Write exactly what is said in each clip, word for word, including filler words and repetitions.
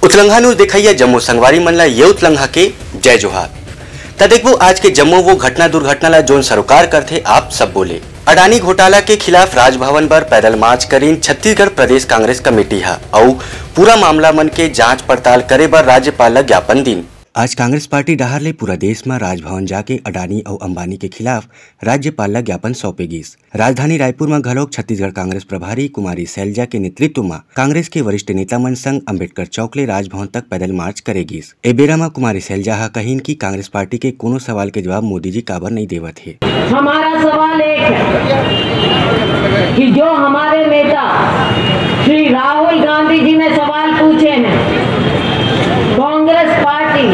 उतलंघा news देखइया जम्मो संगवारी मन ला ये उतलंघा के जय जोहार। त देखबो आज के जम्मो वो घटना दुर्घटना ला जोन सरोकार करथे आप सब बोले। अडानी घोटाला के खिलाफ राजभवन बर पैदल मार्च करीन छत्तीसगढ़ प्रदेश कांग्रेस कमेटी ह, अउ पूरा मामला मन के जांच पड़ताल करे बर राज्यपाल ला ज्ञापन दीन। आज कांग्रेस पार्टी डहार ले पूरा देश म राजभवन जाके अडानी अउ अंबानी के खिलाफ राज्यपाल ला ज्ञापन सौंपे गिस। राजधानी रायपुर म घलोक छत्तीसगढ़ कांग्रेस प्रभारी कुमारी सैलजा के नेतृत्व म कांग्रेस के वरिष्ठ नेता मन संग अंबेडकर चौक ले राजभवन तक पैदल मार्च करे गिस। ए बेरा म कुमारी सैलजा ह कहिन कि कांग्रेस पार्टी के कोनो सवाल के जवाब मोदी जी काबर नइ देवत हे। हमारा सवाल एक है कि जो हमारे नेता श्री राहुल गांधी जी ने सवाल पूछे हैं, कांग्रेस पार्टी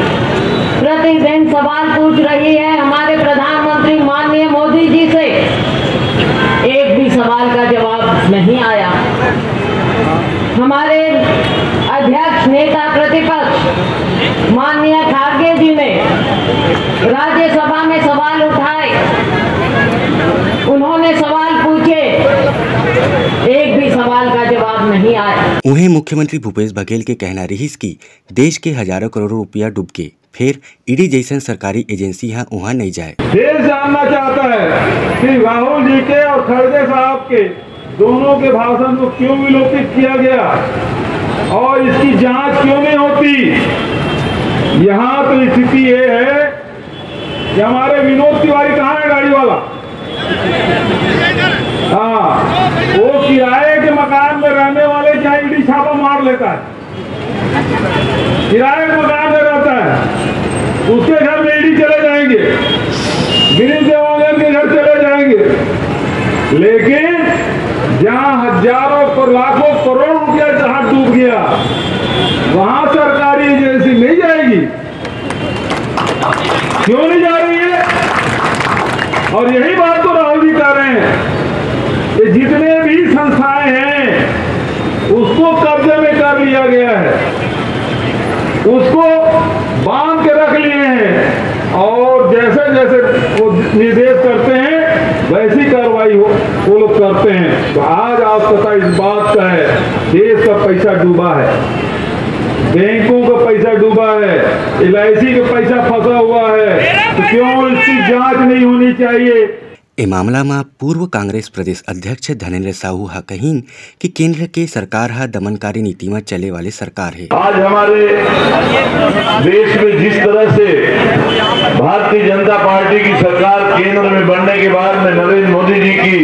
प्रतिदिन सवाल पूछ रही है हमारे प्रधानमंत्री माननीय मोदी जी से, एक भी सवाल का जवाब नहीं आया। हमारे अध्यक्ष नेता प्रतिपक्ष माननीय खारगे जी ने राज्यसभा में सवाल उठाए, उन्होंने सवाल पूछे, एक भी सवाल का जवाब नहीं आया। उहें मुख्यमंत्री भूपेश बघेल के कहना रिहिस कि देश के हजारों करोड़ों रुपया डूब के फेर ईडी जइसन सरकारी एजेंसी ह उहां नइ जाय। देश जानना चाहता है कि राहुल जी के और खड़गे साहब के दोनों के भाषण को क्यों विलोपित किया गया और इसकी जांच क्यों नहीं होती। यहाँ तो स्थिति ये है कि हमारे विनोद तिवारी कहाँ है, गाड़ी वाला? हाँ, वो किराए के मकान में रहने वाले क्या ईडी छापा मार लेता है? किराए के मकान में रहता है, उसके घर में ईडी चले जाएंगे, गिरीश देवांगन के घर चले जाएंगे, लेकिन जहां हजारों, लाखों करोड़ रुपया जहां डूब गया, वहां सरकारी एजेंसी नहीं जाएगी। क्यों नहीं जा रही है? और यही बात तो राहुल जी कह रहे हैं कि जितने भी संस्थाएं हैं, उसको कब्जे में कर लिया गया है, उसको बांध के रख लिए हैं, और जैसे जैसे वो निर्देश करते हैं, वैसी कार्रवाई वो लोग करते हैं। तो आज आवश्यकता इस बात का है, देश का पैसा डूबा है, बैंकों का पैसा डूबा है, एलआईसी का पैसा फंसा हुआ है, तो क्यों इसकी जांच नहीं होनी चाहिए? ए मामला म पूर्व कांग्रेस प्रदेश अध्यक्ष धनेंद्र साहू ह कहिन कि केंद्र के सरकार ह दमनकारी नीति म चले वाले सरकार हे। आज हमारे देश में जिस तरह से भारतीय जनता पार्टी की सरकार केंद्र में बनने के बाद में, नरेंद्र मोदी जी की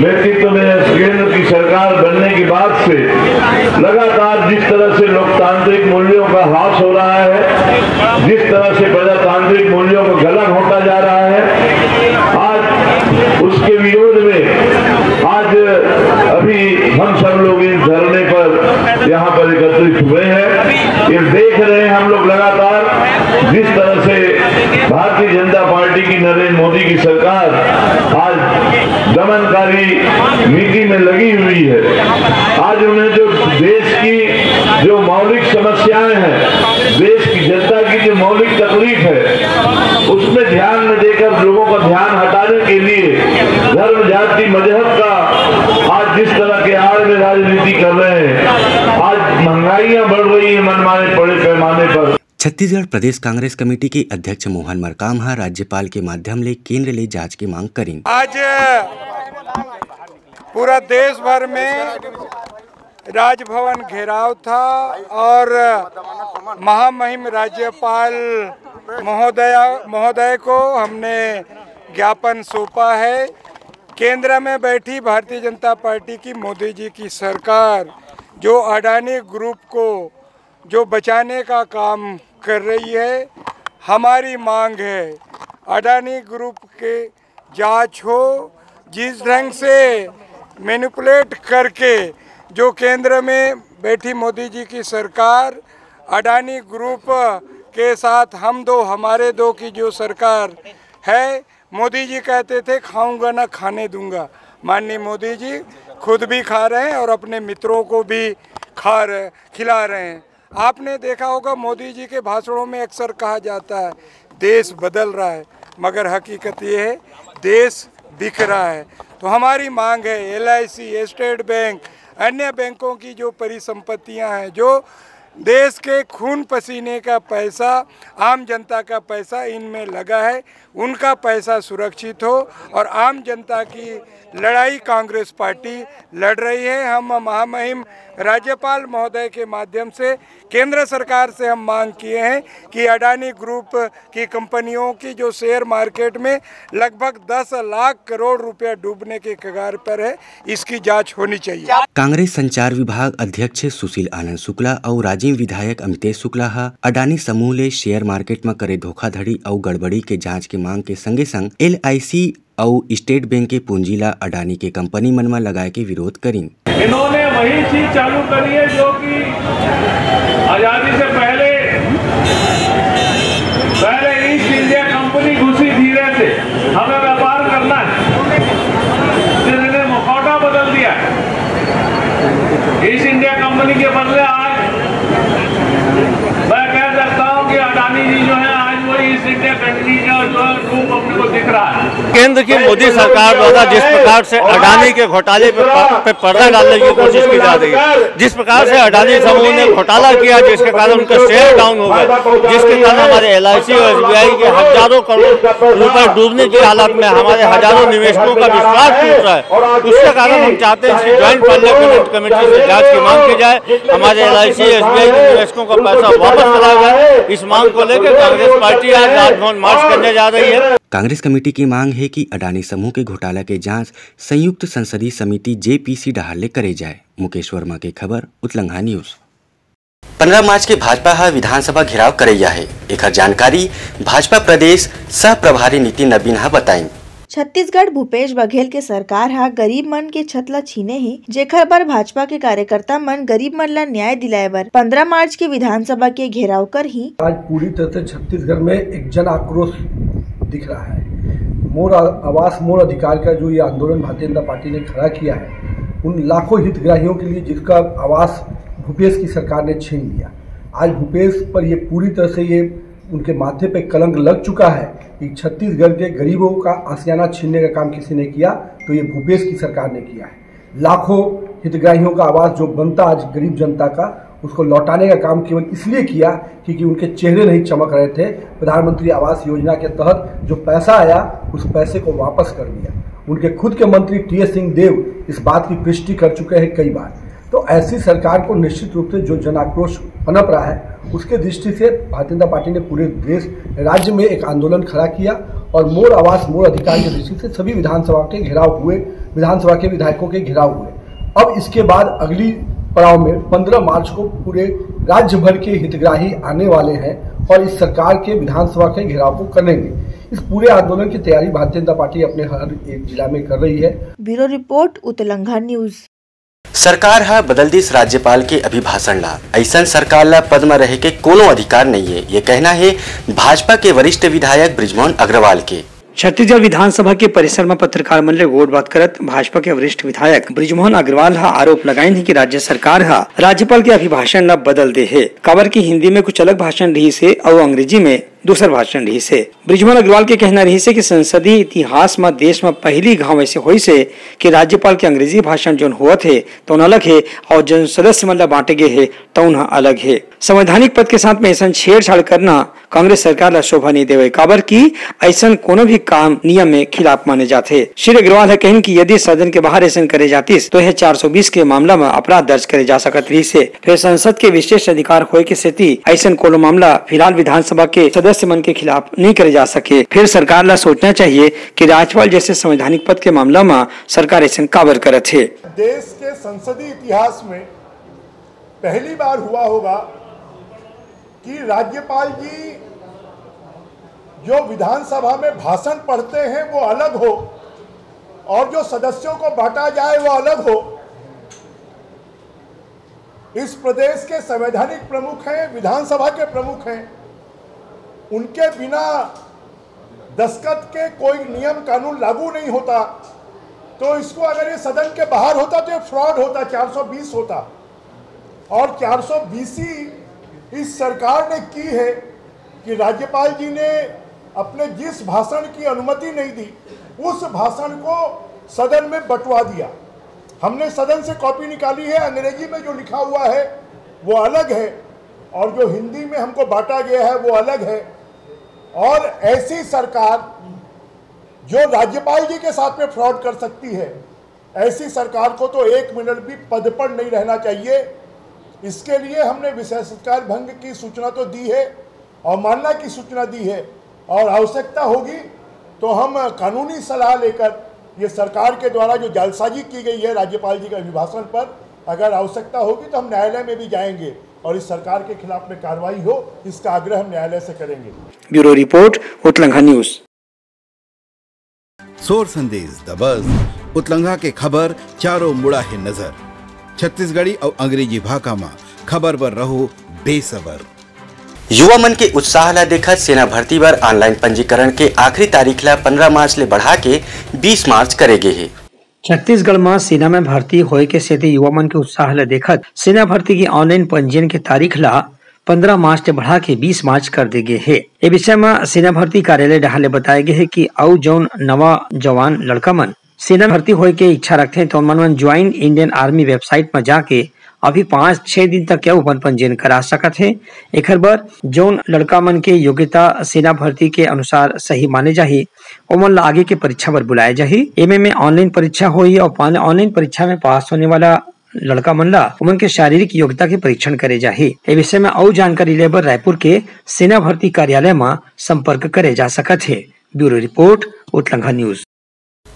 नेतृत्व में केंद्र की सरकार बनने के बाद से लगातार जिस तरह से लोकतांत्रिक मूल्यों का ह्रास हो रहा है, जिस तरह से प्रजातांत्रिक मूल्यों का गला घोटा जा रहा है, आज उसके विरोध में आज अभी हम सब लोग इस धरने पर यहाँ पर एकत्रित हुए हैं। ये देख रहे हैं हम लोग लगातार जिस तरह से भारतीय जनता पार्टी की, नरेंद्र मोदी की सरकार आज दमनकारी नीति में लगी हुई है। आज उन्हें जो देश की जो मौलिक समस्याएं हैं, देश की जनता की जो मौलिक तकलीफ है, उसमें ध्यान न देकर लोगों का ध्यान हटाने के लिए धर्म, जाति, मजहब का आज जिस तरह के आड़ में राजनीति कर रहे हैं, आज महंगाइयां बढ़ रही है मनमाने बड़े पैमाने पर। छत्तीसगढ़ प्रदेश कांग्रेस कमेटी के अध्यक्ष मोहन मरकाम ह राज्यपाल के माध्यम ले केंद्र ले जांच के मांग करिन। आज पूरा देश भर में राजभवन घेराव था और महामहिम राज्यपाल महोदया, महोदय को हमने ज्ञापन सौंपा है। केंद्र में बैठी भारतीय जनता पार्टी की, मोदी जी की सरकार जो अडानी ग्रुप को जो बचाने का काम कर रही है, हमारी मांग है अडानी ग्रुप के जांच हो। जिस ढंग से मैनिपुलेट करके जो केंद्र में बैठी मोदी जी की सरकार, अडानी ग्रुप के साथ हम दो हमारे दो की जो सरकार है, मोदी जी कहते थे खाऊंगा ना खाने दूंगा। माननीय मोदी जी खुद भी खा रहे हैं और अपने मित्रों को भी खा रहे, खिला रहे हैं। आपने देखा होगा मोदी जी के भाषणों में अक्सर कहा जाता है देश बदल रहा है, मगर हकीकत ये है देश बिक रहा है। तो हमारी मांग है एलआईसी, स्टेट बैंक, अन्य बैंकों की जो परिसंपत्तियां हैं, जो देश के खून पसीने का पैसा, आम जनता का पैसा इनमें लगा है, उनका पैसा सुरक्षित हो और आम जनता की लड़ाई कांग्रेस पार्टी लड़ रही है। हम महामहिम राज्यपाल महोदय के माध्यम से केंद्र सरकार से हम मांग किए हैं कि अडानी ग्रुप की कंपनियों की जो शेयर मार्केट में लगभग दस लाख करोड़ रुपया डूबने के कगार पर है, इसकी जांच होनी चाहिए। कांग्रेस संचार विभाग अध्यक्ष सुशील आनंद शुक्ला अउ राजिम विधायक अमितेश शुक्ला ह अडानी समूह ले शेयर मार्केट म करे धोखाधड़ी अउ गड़बड़ी के जांच के मांग के संगे संग एलआईसी अउ स्टेट बैंक के पूंजी ला अडानी के कंपनी मन म लगाए के विरोध करिन। इन्होंने वही चीज चालू करी है जो कि आजादी से पहले, पहले ईस्ट इंडिया कंपनी घुसी धीरे से, हमें व्यापार करना है, फिर इन्हें मुखौटा बदल दिया है। ईस्ट इंडिया कंपनी के बदले आज मैं कह सकता हूँ कि अडानी जी जो है, आज वो ईस्ट इंडिया कंपनी का जो है रूप अपने को दिख रहा है। केंद्र की मोदी सरकार द्वारा जिस प्रकार से अडानी के घोटाले पे प-, पे पर्दा डालने की कोशिश की जा रही है, जिस प्रकार से अडानी समूह ने घोटाला किया, जिसके कारण उनका शेयर डाउन हो गए, जिसके कारण हमारे एलआईसी और एसबीआई के हजारों करोड़ रुपए डूबने की हालत में हमारे हजारों निवेशकों का विश्वास टूट रहा है, उसके कारण हम चाहते हैं इसकी ज्वाइंट पार्लियामेंट कमेटी से जांच की मांग की जाए। हमारे एलआईसी एसबीआई के निवेशकों का पैसा वापस चला जाए, इस मांग को लेकर कांग्रेस पार्टी आज राजभवन मार्च करने जा रही है। कांग्रेस कमेटी की मांग है कि अडानी समूह के घोटाला के जांच संयुक्त संसदीय समिति जेपीसी डहार ले करे जाए। मुकेश वर्मा के खबर, उतलंघा न्यूज। पंद्रह मार्च के भाजपा ह विधानसभा घेराव करइया हे, एखर जानकारी भाजपा प्रदेश सह प्रभारी नितिन नबीन ह बताइन। छत्तीसगढ़ भूपेश बघेल के सरकार ह गरीब मन के छत ल छीने हे, जेखर बर भाजपा के कार्यकर्ता मन गरीब मन ल न्याय दिलाए बर पंद्रह मार्च के विधानसभा के घेराव करही। आज पूरी तरह से छत्तीसगढ़ में एक जन आक्रोश दिख रहा है। मोर आ-, आवास मोर अधिकार का जो ये आंदोलन भारतीय जनता पार्टी ने खड़ा किया है, उन लाखों हितग्राहियों के लिए जिसका आवास भूपेश की सरकार ने छीन लिया। आज भूपेश पर ये पूरी तरह से ये उनके माथे पे कलंक लग चुका है कि छत्तीसगढ़ के गरीबों का आशियाना छीनने का काम किसी ने किया तो ये भूपेश की सरकार ने किया है। लाखों हितग्राहियों का आवास जो बनता आज गरीब जनता का, उसको लौटाने का काम केवल इसलिए किया क्योंकि उनके चेहरे नहीं चमक रहे थे। प्रधानमंत्री आवास योजना के तहत जो पैसा आया, उस पैसे को वापस कर दिया। उनके खुद के मंत्री टीएस सिंहदेव इस बात की पुष्टि कर चुके हैं कई बार। तो ऐसी सरकार को निश्चित रूप से जो जन आक्रोश पनप रहा है, उसके दृष्टि से भारतीय जनता पार्टी ने पूरे देश, राज्य में एक आंदोलन खड़ा किया और मोर आवास मोर अधिकार की दृष्टि से सभी विधानसभा के घेराव हुए, विधानसभा के विधायकों के घेराव हुए। अब इसके बाद अगली पड़ाव में पंद्रह मार्च को पूरे राज्य भर के हितग्राही आने वाले हैं और इस सरकार के विधानसभा के घेराव को करेंगे। इस पूरे आंदोलन की तैयारी भारतीय जनता पार्टी अपने हर एक जिला में कर रही है। Bureau report, Utlangha news. सरकार ह बदल दिस राज्यपाल के अभिभाषण ला। अइसन सरकार ला पद म रहे के कोनो अधिकार नइये, ये कहना हे भाजपा के वरिष्ठ विधायक बृजमोहन अग्रवाल के। छत्तीसगढ़ विधानसभा के परिसर म पत्रकार मन ले गोठबात करत भाजपा के वरिष्ठ विधायक बृजमोहन अग्रवाल ह आरोप लगाइन हे कि राज्य सरकार ह राज्यपाल के अभिभाषण ला बदल दे हे, काबर कि हिंदी में कुछ अलग भाषण रहिस हे अउ अंग्रेजी में दूसर भाषण रहिस हे। बृजमोहन अग्रवाल के कहना रहिस हे कि संसदीय इतिहास म देश म पहिली घांव अइसे होइस हे कि राज्यपाल के अंग्रेजी भाषण जउन होवत हे, तउन अलग हे अउ जउन सदस्य मन ल बांटे गे हे, तउन ह अलग हे। संवैधानिक पद के साथ में अइसन छेड़छाड़ करना कांग्रेस सरकार ल शोभा नइ देवय, काबर कि अइसन कोनो भी काम नियम में खिलाफ माने जाथे। श्री अग्रवाल ह कहिन कि यदि सदन के बाहर अइसन करे जातिस, तो यह चार सौ बीस के मामला म अपराध दर्ज करे जा सकत रहिस हे। फेर संसद के विशेष अधिकार होए के सेती अइसन कोनो मामला फिलहाल विधानसभा के सदस्य मन के खिलाफ नइ करे जा सके। फेर सरकार ला सोचना चाहिए कि राज्यपाल जैसे संवैधानिक पद के मामला म सरकार अइसन काबर करत हे। देश के संसदीय इतिहास में पहली बार हुआ होगा कि राज्यपाल जी जो विधानसभा में भाषण पढ़ते हैं वो अलग हो और जो सदस्यों को बांटा जाए वो अलग हो। इस प्रदेश के संवैधानिक प्रमुख हैं, विधानसभा के प्रमुख हैं, उनके बिना दस्तखत के कोई नियम कानून लागू नहीं होता। तो इसको अगर ये सदन के बाहर होता तो ये फ्रॉड होता, चार सौ बीस होता। और चार सौ बीस ही इस सरकार ने की है कि राज्यपाल जी ने अपने जिस भाषण की अनुमति नहीं दी, उस भाषण को सदन में बंटवा दिया। हमने सदन से कॉपी निकाली है, अंग्रेजी में जो लिखा हुआ है वो अलग है, और जो हिंदी में हमको बांटा गया है वो अलग है। और ऐसी सरकार जो राज्यपाल जी के साथ में फ्रॉड कर सकती है, ऐसी सरकार को तो एक मिनट भी पद पर नहीं रहना चाहिए। इसके लिए हमने विशेषाधिकार भंग की सूचना तो दी है, अवमानना की सूचना दी है, और आवश्यकता होगी तो हम कानूनी सलाह लेकर ये सरकार के द्वारा जो जालसाजी की गई है राज्यपाल जी के अभिभाषण पर, अगर आवश्यकता होगी तो हम न्यायालय में भी जाएंगे और इस सरकार के खिलाफ में कार्रवाई हो, इसका आग्रह हम न्यायालय से करेंगे। Bureau report, Utlangha news. सोर संदेश दबस, उतलंघा के खबर चारों मुड़ा हे नजर। छत्तीसगढ़ी अउ अंग्रेजी भाखा म खबर बर रहो बेसबर। युवा मन के उत्साह ला देखत सेना भर्ती बर ऑनलाइन पंजीकरण के आखिरी तारीख ला पंद्रह मार्च ले बढ़ा के बीस मार्च करे गे हे। छत्तीसगढ़ म सेना में भर्ती होए के सेती युवा मन के उत्साह ल देखत सेना भर्ती के ऑनलाइन पंजीयन के तारीख ला पंद्रह मार्च ले बढ़ा के बीस मार्च कर दे गे हे। ए विषय म सेना भर्ती कार्यालय डहार ले बताए गे हे कि अउ जउन नवा जवान लड़का मन सेना भर्ती होए के इच्छा रखथे, त ओमन मन ज्वाइन इंडियन आर्मी वेबसाइट म जाके अभी पाँच छह दिन तक के अपन पंजीयन करा सकत हे। एखर बर जउन लड़का मन के योग्यता सेना भर्ती के अनुसार सही माने जाही, ओमन ला आगे के परीक्षा बर बुलाए जाही। एमे में ऑनलाइन परीक्षा होही अउ पान-, ऑनलाइन परीक्षा में पास होने वाला लड़का मन ला ओमन के शारीरिक योग्यता के परीक्षण करे जाही। ए विषय में अउ जानकारी ले बर रायपुर के सेना भर्ती कार्यालय म संपर्क करे जा सकत हे। Bureau report, Utlangha news.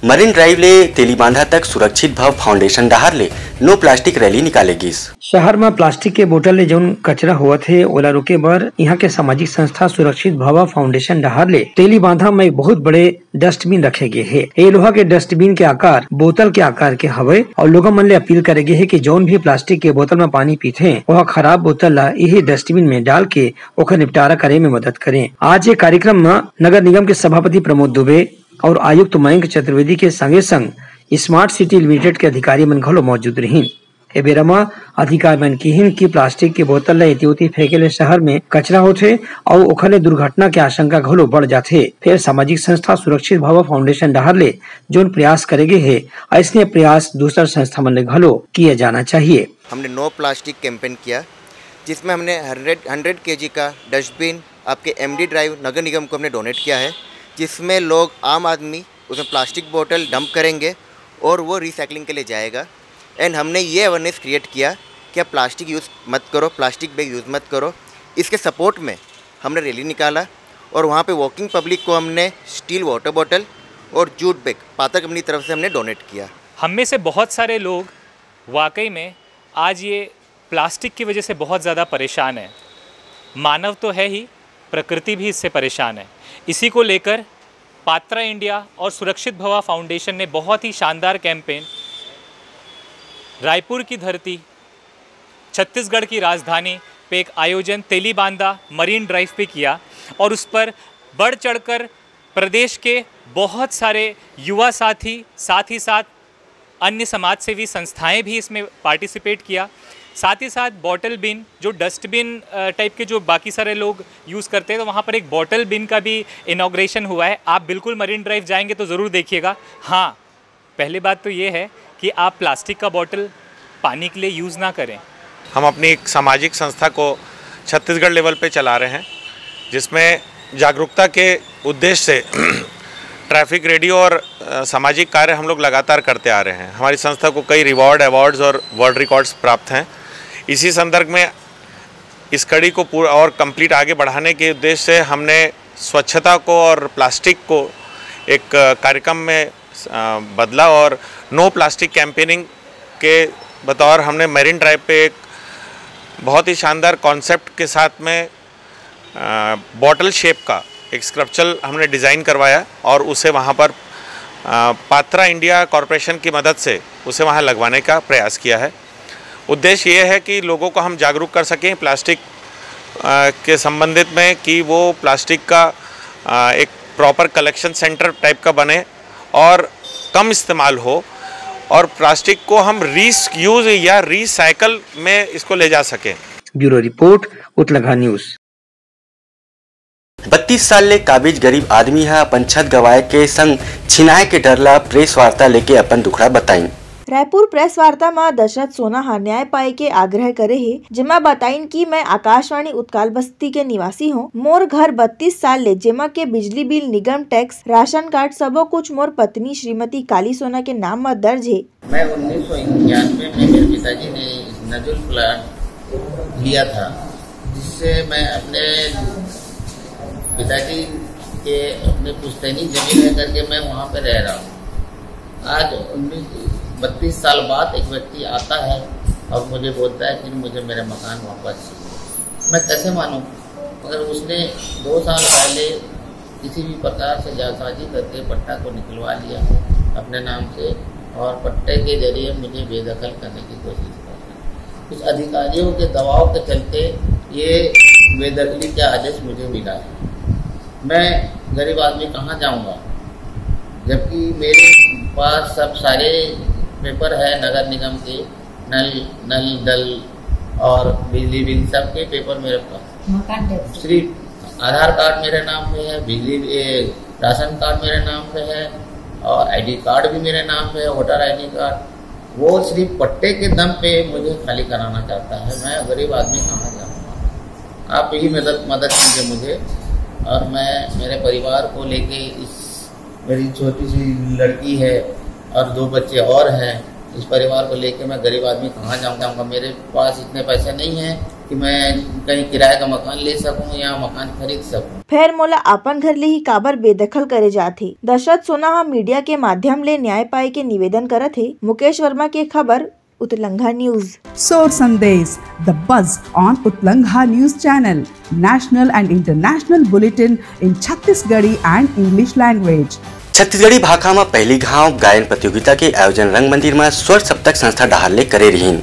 Marine drive ले तेलीबांधा तक सुरक्षित भव फाउंडेशन डहार ले नो प्लास्टिक रैली निकाले गिस। शहर म प्लास्टिक के बोतल ले जउन कचरा होवत हे, ओला रोके बर इहां के सामाजिक संस्था सुरक्षित भव फाउंडेशन डहार ले तेलीबांधा म एक बहुत बड़े डस्टबिन रखे गे हे। ए लोहा के डस्टबिन के आकार बोतल के आकार के हवय अउ लोगन मन ले अपील करे गे हे कि जउन भी प्लास्टिक के बोतल म पानी पीथे, ओहा खराब बोतल ला इही डस्टबिन में डाल के ओखर निपटारा करे में मदद करें। आज ये कार्यक्रम म नगर निगम के सभापति प्रमोद दुबे अउ आयुक्त मयंक चतुर्वेदी के संगे संग स्मार्ट सिटी लिमिटेड के अधिकारी मन घलो मौजूद रहिन। ए बेरा म अधिकारी मन किहिन कि प्लास्टिक के बोतल ल एती ओती फेंके ले शहर में कचरा होथे अउ ओखर ले दुर्घटना के आशंका घलो बढ़ जाथे। फेर सामाजिक संस्था सुरक्षित भव फाउंडेशन डहार ले जोन प्रयास करे गे हे, अइसने प्रयास दूसर संस्था मन ले घलो किया जाना चाहिए। हमने नो प्लास्टिक कैंपेन किया, जिसमें हमने हंड्रेड हंड्रेड केजी का डस्टबिन आपके एमडी ड्राइव नगर निगम को हमने डोनेट किया है, जिसमें लोग, आम आदमी उसमें प्लास्टिक बोतल डंप करेंगे और वो रिसाइकलिंग के लिए जाएगा। एंड हमने ये अवेयरनेस क्रिएट किया कि आप प्लास्टिक यूज़ मत करो, प्लास्टिक बैग यूज़ मत करो। इसके सपोर्ट में हमने रैली निकाला और वहाँ पे वॉकिंग पब्लिक को हमने स्टील वाटर बॉटल और जूट बैग पातर कंपनी की तरफ से हमने डोनेट किया। हम में से बहुत सारे लोग वाकई में आज ये प्लास्टिक की वजह से बहुत ज़्यादा परेशान है। मानव तो है ही, प्रकृति भी इससे परेशान है। इसी को लेकर पात्रा इंडिया और सुरक्षित भवा फाउंडेशन ने बहुत ही शानदार कैंपेन रायपुर की धरती, छत्तीसगढ़ की राजधानी पे एक आयोजन तेलीबांदा मरीन ड्राइव पे किया और उस पर बढ़ चढ़कर प्रदेश के बहुत सारे युवा साथी, साथ ही साथ अन्य समाज सेवी संस्थाएं भी इसमें पार्टिसिपेट किया। साथ ही साथ बॉटल बिन, जो डस्टबिन टाइप के जो बाकी सारे लोग यूज़ करते हैं, तो वहाँ पर एक बॉटल बिन का भी इनॉग्रेशन हुआ है। आप बिल्कुल मरीन ड्राइव जाएंगे तो ज़रूर देखिएगा। हाँ, पहली बात तो ये है कि आप प्लास्टिक का बॉटल पानी के लिए यूज़ ना करें। हम अपनी एक सामाजिक संस्था को छत्तीसगढ़ लेवल पे चला रहे हैं, जिसमें जागरूकता के उद्देश्य से ट्रैफिक रेडियो और अ, सामाजिक कार्य हम लोग लगातार करते आ रहे हैं। हमारी संस्था को कई रिवॉर्ड, अवार्ड्स और वर्ल्ड रिकॉर्ड्स प्राप्त हैं। इसी संदर्भ में इस कड़ी को पूरा और कंप्लीट आगे बढ़ाने के उद्देश्य से हमने स्वच्छता को और प्लास्टिक को एक अ, कार्यक्रम में अ, बदला और नो प्लास्टिक कैंपेनिंग के बतौर हमने मरीन ड्राइव पे एक बहुत ही शानदार कॉन्सेप्ट के साथ में अ, बॉटल शेप का एक स्कल्पचर हमने डिज़ाइन करवाया और उसे वहाँ पर अ, पात्रा इंडिया कॉरपोरेशन की मदद से उसे वहाँ लगवाने का प्रयास किया है। उद्देश्य ये है कि लोगों को हम जागरूक कर सकें प्लास्टिक अ, के संबंधित में, कि वो प्लास्टिक का अ, एक प्रॉपर कलेक्शन सेंटर टाइप का बने और कम इस्तेमाल हो और प्लास्टिक को हम रीयूज या रिसाइकल में इसको ले जा सकें। Bureau report, Utlangha news. बत्तीस साल ले काबिज गरीब आदमी ह अपन छत गवाए के संग छिनाए के डर ला प्रेस वार्ता लेके अपन दुखड़ा बताइन। रायपुर प्रेस वार्ता म दशरथ सोना ह न्याय पाए के आग्रह करे हे, जेमा बताइन कि मैं आकाशवाणी उतकाल बस्ती के निवासी हूँ। मोर घर बत्तीस साल ले जेमा के बिजली बिल, निगम टैक्स, राशन कार्ड सबो कुछ मोर पत्नी श्रीमती काली सोना के नाम म दर्ज हे। मैं उन्नीस सौ इक्यानवे में मेरे पिताजी ने नजुल प्लाट लिया था, जिससे मैं अपने पिताजी के अपने पुश्तैनी जमीन है करके मैं वहाँ पे रह रहा हूँ। आज उन्नीस, बत्तीस साल बाद एक व्यक्ति आता है और मुझे बोलता है कि मुझे मेरा मकान वापस चाहिए। मैं कैसे मानूँ? मगर उसने दो साल पहले किसी भी प्रकार से जालसाजी करके पट्टा को निकलवा लिया है अपने नाम से और पट्टे के जरिए मुझे बेदखल करने की कोशिश कर रहे हैं। कुछ अधिकारियों के दबाव के चलते ये बेदखली का आदेश मुझे मिला है। मैं गरीब आदमी कहाँ जाऊँगा, जबकि मेरे पास सब सारे पेपर है नगर निगम के, नल, नल, दल और बिजली बिल, सबके पेपर मेरे पास। मकान टैक्स। सिर्फ आधार कार्ड मेरे नाम पे है, बिजली, ए, राशन कार्ड मेरे नाम पे है और आईडी कार्ड भी मेरे नाम पे है, वोटर आईडी कार्ड। वो सिर्फ पट्टे के दम पे मुझे खाली कराना चाहता है। मैं गरीब आदमी कहाँ जाऊँगा? आप ही मदद, मदद कीजिए मुझे। और मैं मेरे परिवार को लेके इस मेरी छोटी सी लड़की है और दो बच्चे और हैं। इस परिवार को लेके मैं गरीब आदमी कहाँ जाऊँगा? मेरे पास इतने पैसे नहीं हैं कि मैं कहीं किराए का मकान ले सकूँ या मकान खरीद सकूँ। फेर मोला अपन घर ले ही काबर बेदखल करे जात हे? दशरथ सोना ह मीडिया के माध्यम ले न्याय पाए के निवेदन करत हे। मुकेश वर्मा के खबर, उतलंघा news. Sor Sandesh, the buzz on Utlangha News Channel, national and international bulletin in Chhattisgarhi and English language. Chhattisgarhi भाखा म पहली घाव गायन प्रतियोगिता के आयोजन रंग मंदिर म स्वर सप्तक संस्था डहार ले करे रिहीन।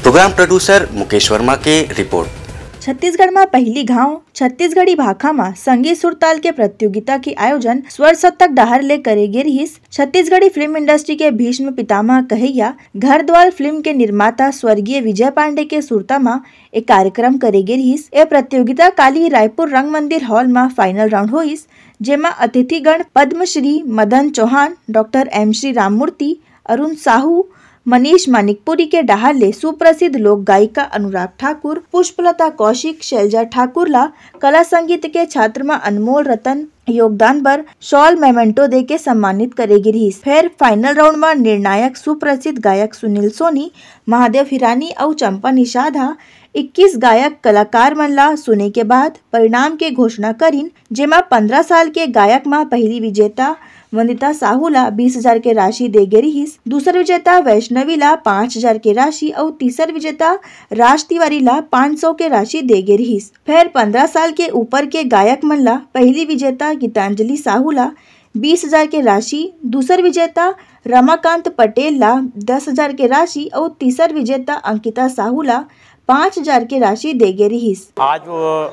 प्रोग्राम प्रोड्यूसर मुकेश वर्मा के रिपोर्ट। छत्तीसगढ़ म पहली घाव छत्तीसगढ़ी भाखा म संगीत सुरताल के प्रतियोगिता के आयोजन स्वर सप्तक डहार ले करे गे रिहीस। छत्तीसगढ़ी फिल्म इंडस्ट्री के भीष्म पितामह कहैया घर द्वार फिल्म के निर्माता स्वर्गीय विजय पांडे के सुरता म एक कार्यक्रम करे गे रिहीस। ए प्रतियोगिता काली रायपुर रंग मंदिर हॉल म फाइनल राउंड होइस, जेमा अतिथिगण पद्मश्री मदन चौहान, डॉक्टर एम श्री राममूर्ति, अरुण साहू, मनीष मानिकपुरी के डहार ले सुप्रसिद्ध लोक गायिका अनुराग ठाकुर, पुष्पलता कौशिक, शैलजा ठाकुर ला कला संगीत के क्षेत्र म अनमोल रतन योगदान बर शॉल मेमेंटो दे के सम्मानित करे गे रिहीस। फेर फाइनल राउंड म निर्णायक सुप्रसिद्ध गायक सुनील सोनी, महादेव हिरानी अउ चंपा निषाद ह इक्कीस गायक कलाकार मन ला सुने के बाद परिणाम के घोषणा करिन, जेमा पंद्रह साल के गायक म पहली विजेता वंदिता साहू ला बीस हजार के राशि दे गे रिहीस। दूसर विजेता वैष्णवी ला पाँच हजार के राशि अउ तीसर विजेता राज तिवारी ला पाँच सौ के राशि दे गे रिहीस। फेर पंद्रह साल के ऊपर के गायक मन ला पहली विजेता गीतांजलि साहू ला बीस हजार के राशि, दूसर विजेता रमाकांत पटेल ला दस हजार के राशि अउ तीसर विजेता अंकिता साहू ला पाँच हजार के राशि दे गे रिहीस। आज वो,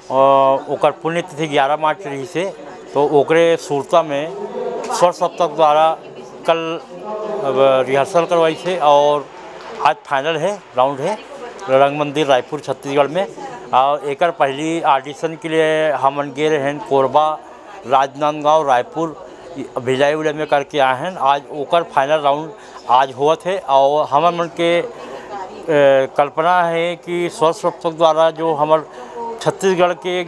अ, ओकर पुण्यतिथि ग्यारह मार्च रिहिसे, तो ओकरे सुरता में स्वर सप्तक द्वारा कल, अ, रिहर्सल करवाइसे और आज फाइनल है, राउंड है रंग मंदिर रायपुर छत्तीसगढ़ में। और एकर पहली ऑडिशन के लिए हमन गे रहेन कोरबा, राजनांदगांव, रायपुर, भिलाई उलाई में करके आए हैं। आज ओकर फाइनल राउंड आज होवत हे और हमर मन के, अ, कल्पना हे कि स्वर सप्तक द्वारा जो हमर छत्तीसगढ़ के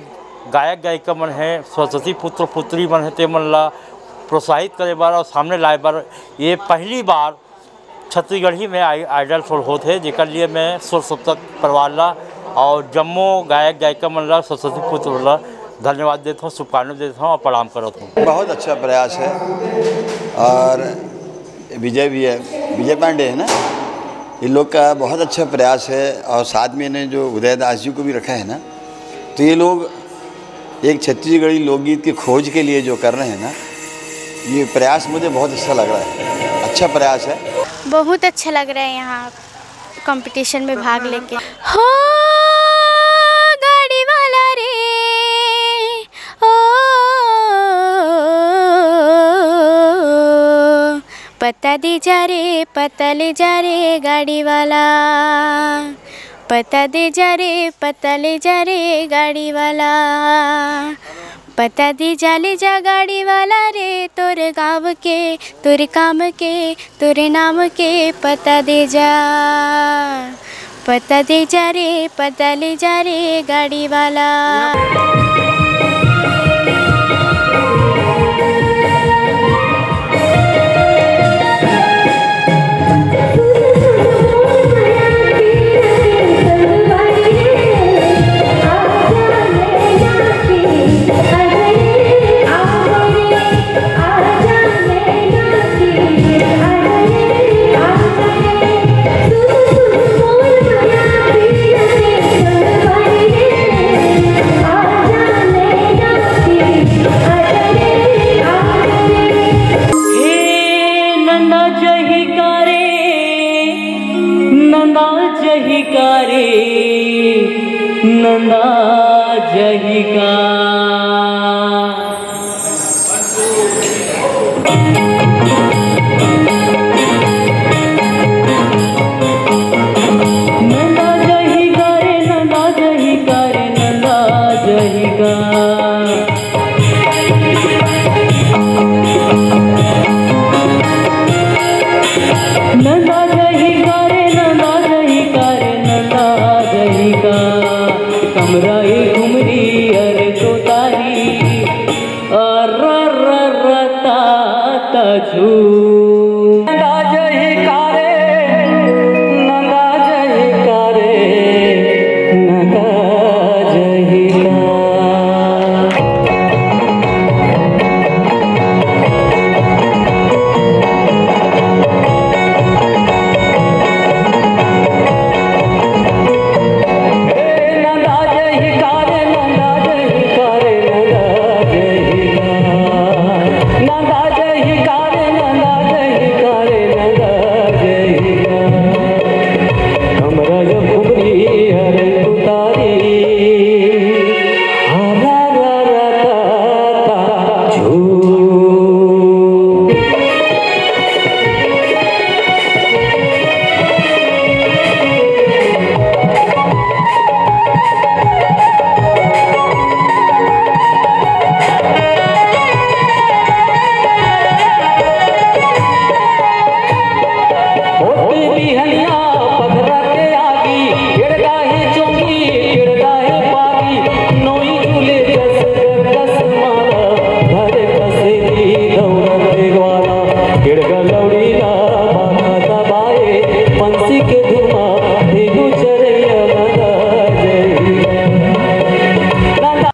गायक गायिका मन हे, सरस्वती पुत्र पुत्री मन हे, ते मन ला प्रोत्साहित करे बर और सामने लाए बर ये पहली बार छत्तीसगढ़ी में आई-, आइडल शो होत हे, जेकर लिए मैं स्वर सप्तक परिवार ला और जम्मो गायक गायिका मन ला, सरस्वती पुत्र ला धन्यवाद देत हूँ, शुभकामना देत हूँ और प्रणाम करत हूँ। बहुत अच्छा प्रयास है और विजय भी है, विजय पांडे है ना, इन लोग का बहुत अच्छा प्रयास है और साथ में इन्हें जो उदय दास जी को भी रखा है ना, तो ये लोग एक छत्तीसगढ़ी लोकगीत की खोज के लिए जो कर रहे हैं ना, ये प्रयास मुझे बहुत अच्छा लग रहा है, अच्छा प्रयास है। बहुत अच्छा लग रहा है यहाँ कंपटीशन में भाग लेके। हो गाड़ी वाला रे, ओ पता दे जा रे, पता ले जा रे गाड़ी वाला, पता दे जा रे, पता ले जा रे गाड़ी वाला। पता दे जा, ले जा गाड़ी वाला रे, तोर गाँव के, तोर काम के, तोर नाम के पता दे जा। पता दे जा रे, पता ले जा रे गाड़ी वाला। हे नंदा जही का रे, नंदा जही का रे, नंदा जही का। नंदा जही का रे, नंदा जही का रे, नंदा जही का। नंदा जही का रे, नंदा जही का रे, नंदा जही का। कमरा ए घुमरी अरे तोतारी, अर र र ता ता झू। नंदा जही का रे, नंदा जही का रे, नंदा जही का।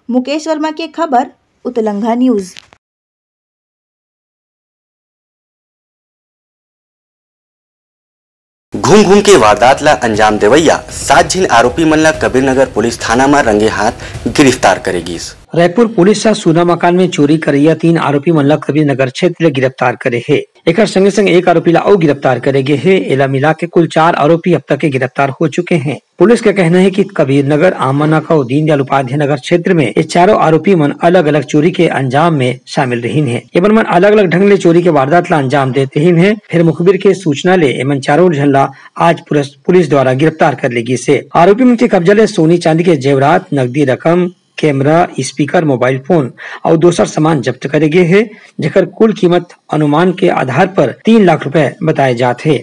मुकेश वर्मा के खबर, उतलंघा न्यूज। घूम घूम के वारदात ला अंजाम देवइया सात झिन आरोपी मन ला कबीरनगर पुलिस थाना म रंगे हाथ गिरफ्तार करे गिस। रायपुर पुलिस ह सूना मकान में चोरी करइया तीन आरोपी मन ला कबीरनगर क्षेत्र ले गिरफ्तार करे हे। एकर संगे संग एक आरोपी ला अउ गिरफ्तार करे गे हे। एला मिला के कुल चार आरोपी अब तक के गिरफ्तार हो चुके हैं। पुलिस का कहना है कि कबीर नगर, आमा नाका और दीनदयाल उपाध्याय नगर क्षेत्र में ये चारों आरोपी मन अलग-अलग चोरी के अंजाम में शामिल रहिन हे। एमन मन अलग-अलग ढंग ले चोरी के वारदात ला अंजाम देत रहिन हे। फिर मुखबिर के सूचना ले एमन चारों झन ला आज पुलिस, पुलिस द्वारा गिरफ्तार कर ले गिस हे। आरोपी मन के कब्जा ले सोनी चांदी के जेवरात, नकदी रकम, कैमरा, स्पीकर, मोबाइल फोन और दोसर सामान जब्त करे गे हे, जेकर कुल कीमत अनुमान के आधार पर तीन लाख रुपए बताए जात हे।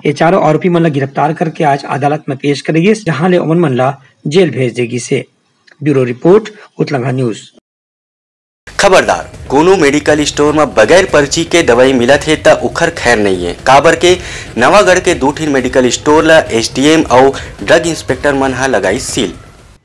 ये चारों आरोपी मन ला गिरफ्तार करके आज अदालत में पेश करे गिस, जहां ले ओमन मन ला जेल भेज दे गिस हे। Bureau report, Utlangha news. खबरदार, कोनो मेडिकल स्टोर म बगैर पर्ची के दवाई मिलत हे, त ओखर खैर नइये, काबर के नवागढ़ के दू ठिन मेडिकल स्टोर ल एसडीएम अउ ड्रग इंस्पेक्टर मन ह लगाई सील।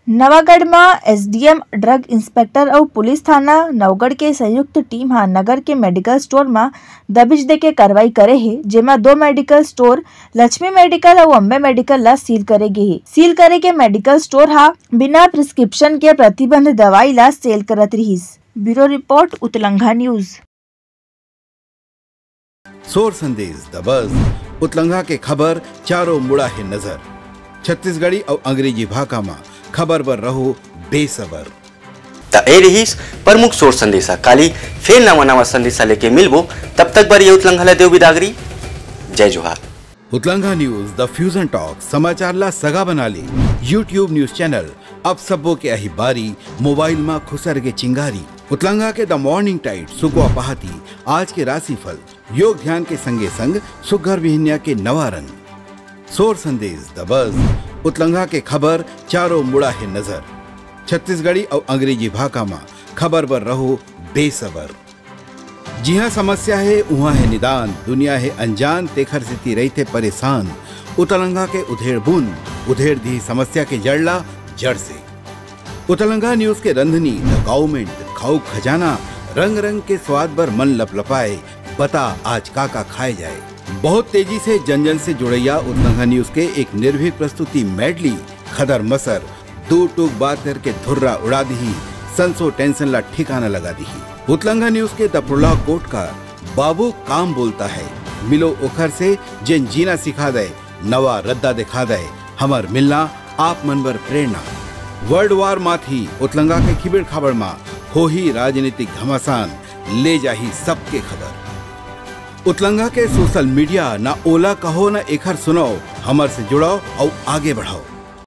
नवागढ़ म एसडीएम, ड्रग इंस्पेक्टर अउ पुलिस थाना नवगढ़ के संयुक्त टीम ह नगर के मेडिकल स्टोर म दबिश देके कार्रवाई करे हे, जेमा दो मेडिकल स्टोर, लक्ष्मी मेडिकल अउ अम्बे मेडिकल, ला सील करे गे हे। सील करे के मेडिकल स्टोर ह बिना प्रिस्क्रिप्शन के प्रतिबंध दवाई ला सेल करत रिहिस। Bureau report, Utlangha news. सोर संदेश, द बज, उतलंघा के खबर चारों मुड़ा हे नजर। छत्तीसगढ़ी अउ अंग्रेजी भाखा म खबर बर रहो बेसबर। त ए रिहिस प्रमुख सोर संदेशा। काली फेर नवा नवा संदेशा लेके मिलबो, तब तक बर ये उतलंघा ल देव बिदागरी। जय जोहार। उतलंघा न्यूज, द फ्यूजन टॉक, समाचार ला सगा बना ले। YouTube न्यूज चैनल, अब सबो के अही बारी, मोबाइल मा खुसर के चिंगारी। उतलंगा के द मॉर्निंग टाइड, सुकवा पहाती, आज के राशिफल, योग ध्यान के संगे संग सुग्घर बिहनिया के नवा रंग, सोर संदेश, द बज, उतलंगा के खबर, चारों मुड़ा हे नजर। छत्तीसगढ़ी अउ अंग्रेजी भाखा म खबर बर रहो बेसबर। जिहां समस्या हे, उहां हे निदान, दुनिया हे अनजान, तेखर सेती रहिथे परेशान। उतलंगा के उधेड़ बुन, उधेड़ दिही समस्या के जड़ ला जड़ से। उतलंगा न्यूज के रंधनी, द गाउमेंट, खाऊ खजाना, रंग रंग के स्वाद बर मन लपलपाए, बता आज का का खाए जाए। बहुत तेजी से जन जन से जुड़ैया उतलंगा न्यूज के एक निर्भीक प्रस्तुति मैडली, खदर मसर, दू टूक बात करके धुर्रा उड़ा दिही, संसो टेंशन ला ठिकाना लगा दिही। उतलंगा न्यूज के द प्रोलॉग कोट का, बाबू काम बोलता है, मिलो ओखर से जेन जीना सिखा दे, नवा रद्दा दिखा दे, हमर मिलना आप मन बर प्रेरणा। वर्ल्ड वार माथी उतलंगा के खिबेड़ खाबड़ मा होही राजनीतिक घमासान, ले जाही सबके खबर। उतलंगा के सोशल मीडिया, ना ओला कहो ना एखर सुनाओ, हमर से जुड़ाओ अउ आगे बढ़ाओ।